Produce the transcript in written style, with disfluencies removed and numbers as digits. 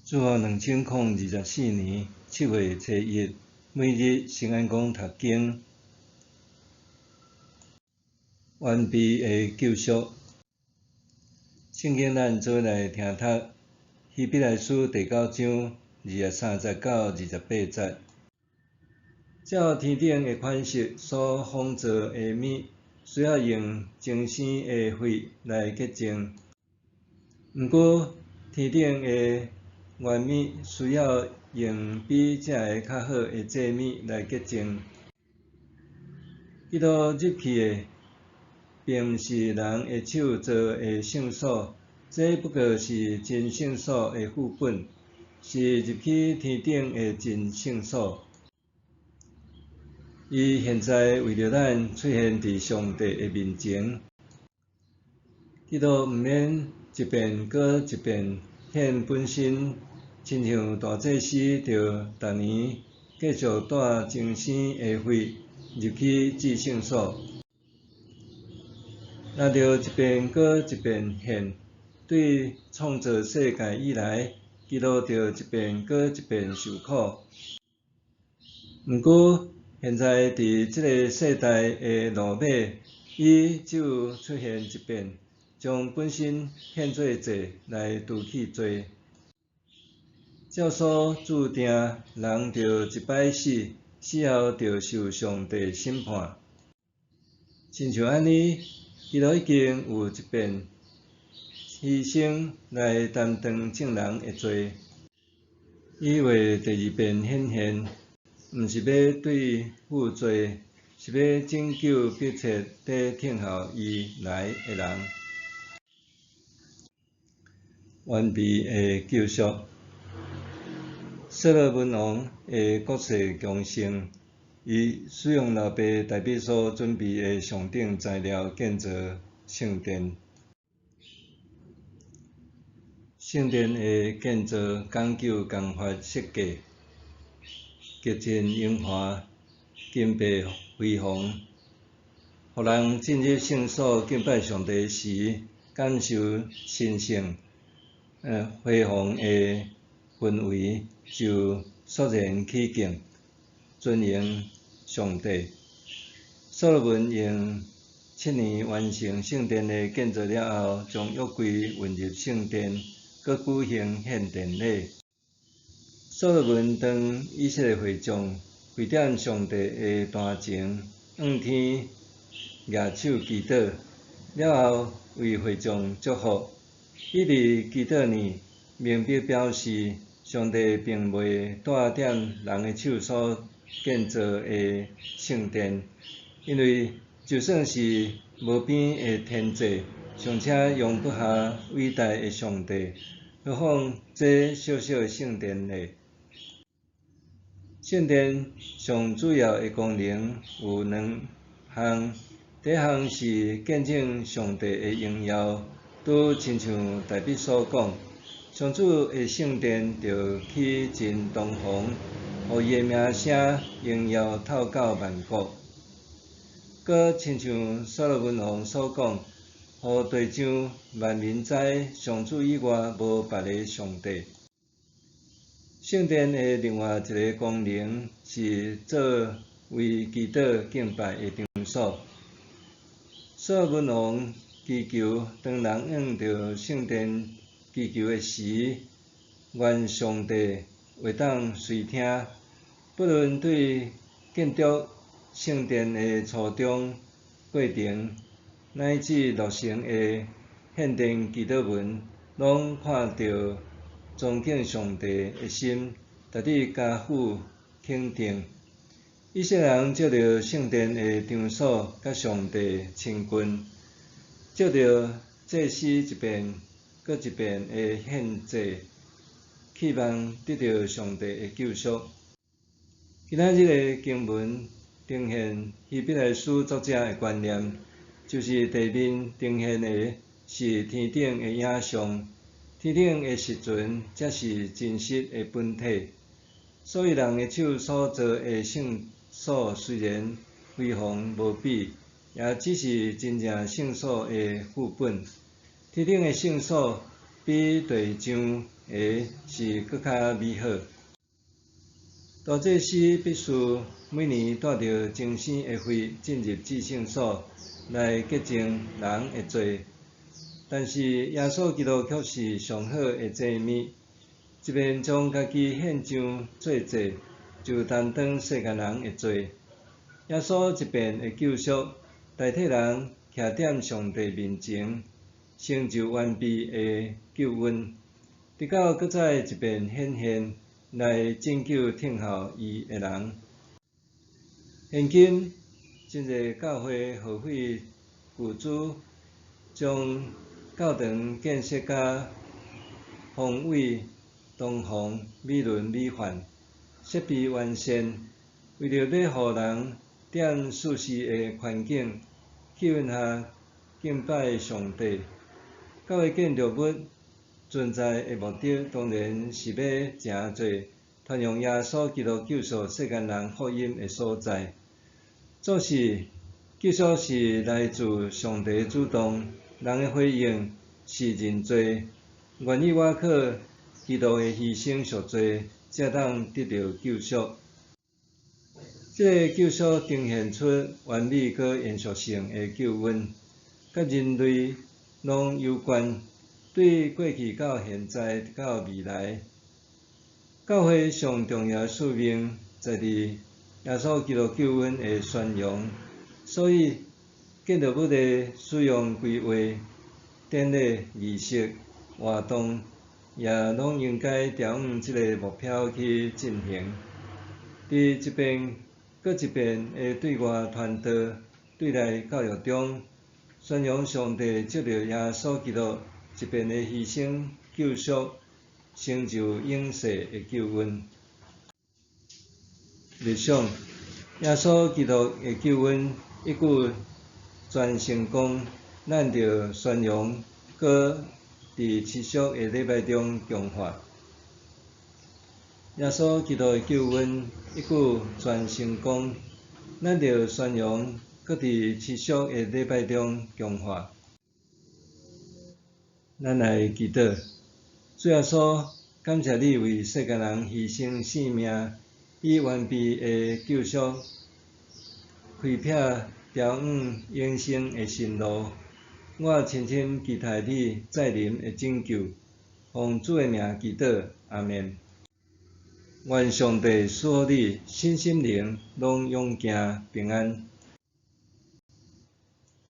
主後2024年7月初一，每日聖安公讀經，完備的救贖。聖經咱做伙來聽讀希伯來書第九章23節到28節。照天頂的款式所仿造的物，需要用精生的血來潔淨。毋過天頂的原物需要用比這个較好的祭物來潔淨。基督入去的，並毋是人的手造的聖所，這不過是真聖所的副本，是入去天頂的真聖所。伊現在為著咱出現佇上帝的面前。基督毋免一遍閣一遍獻本身，親像大祭司著逐年繼續帶精生的血入去至聖所。若著一遍閣一遍獻，對創造世界以來，基督就一遍閣一遍受苦。毋過，現在佇這个世代的落尾，伊只有出現一遍，將本身獻做祭來除去罪。照所注定，人著一擺死，死後著受上帝審判。親像按呢，基督已經有一遍犧牲來擔當眾人的罪。伊為第二遍顯現，毋是欲對付罪，是欲拯救迫切佇等候伊來的人。完備的救贖。所羅門王的國勢強盛，伊使用老爸大衛所準備的上等材料建造聖殿。聖殿的建造講究工法設計，極盡榮華，金碧輝煌，予人進入聖所敬拜上帝時，感受神聖、輝煌的氛圍，就肅然起敬，尊榮上帝。所羅門用7年完成聖殿的建造了後，將約櫃運入聖殿，閣舉行獻殿禮。所羅門當以色列會眾跪踮上帝的壇前，向天舉手祈禱，了後為會眾祝福。伊佇祈禱呢，明白表示上帝並袂蹛踮人的手所建造的聖殿，因為就算是無邊的天際，尚且容不下偉大的上帝，何況這小小的聖殿呢？聖殿上主要的功能有兩項，第一項是見證上帝的榮耀，拄親像大衛所講，上主的聖殿著起真堂皇，予伊的名聲榮耀透到萬國。閣親像所羅門王所講，予地上萬民知，上主以外無別个上帝。聖殿的另外一个功能是做為祈禱敬拜的場所。所羅門王祈求，當人向著聖殿祈求的時，願上帝會當垂聽。不論對建築聖殿的初衷過程，乃至落成的獻殿祈禱文，攏看著尊敬上帝的心，值得加予肯定。以色列人藉著聖殿的場所，佮上帝親近，藉著祭司一遍閣一遍的獻祭，期望得著上帝的救贖。今仔日的經文呈現希伯來書作者的觀念，就是地面呈現的是天頂的影像，天頂的實存才是真實的本體。所以人的手所造的聖所雖然輝煌無比，也只是真正聖所的副本。天頂的聖所比地上的是閣較美好。大祭司必須每年帶著精生的血進入至聖所來潔淨人的罪，但是耶穌基督卻是上好的祭物，一遍將家己獻上做祭，就擔當世間人的罪。耶穌一遍的救贖，代替人徛佇上帝面前，成就完備的救恩，直到閣再一遍顯現來拯救等候伊的人。現今，真濟教會耗費巨資，將教堂建設甲宏偉堂皇、美輪美奐、設備完善，為著欲予人踮舒適的環境氣氛下敬拜上帝。教會建築物存在的目的，當然是欲成做傳揚耶穌基督救贖世間人福音的所在。總是，救贖是來自上帝主動，人的回應是認罪，願意倚靠基督的犧牲贖罪，才當得著救贖。這个救贖呈現出完美閣延續性的救恩，佮人類攏有關，對過去到現在到未來。教會上重要的使命，在佇耶穌基督救恩的宣揚，所以建築物的使用規劃、典禮、儀式、活動，也攏應該朝向這个目標去進行。佇一遍閣一遍的對外傳道、對內教育中，宣揚上帝藉著耶穌基督一遍的犧牲救贖，成就永世的救恩。默想耶穌基督的救恩一句全成功，咱著宣揚，閣佇持續的禮拜中強化。耶穌基督的救恩一句全成功，咱著宣揚，閣佇持續的禮拜中強化。咱來祈禱，主耶穌，感謝你為世間人犧牲性命，以完備的救贖，開闢朝往永生的新路。我深深期待你再臨的拯救，奉主的名祈禱，阿們。願上帝賜予你身心靈攏勇健平安。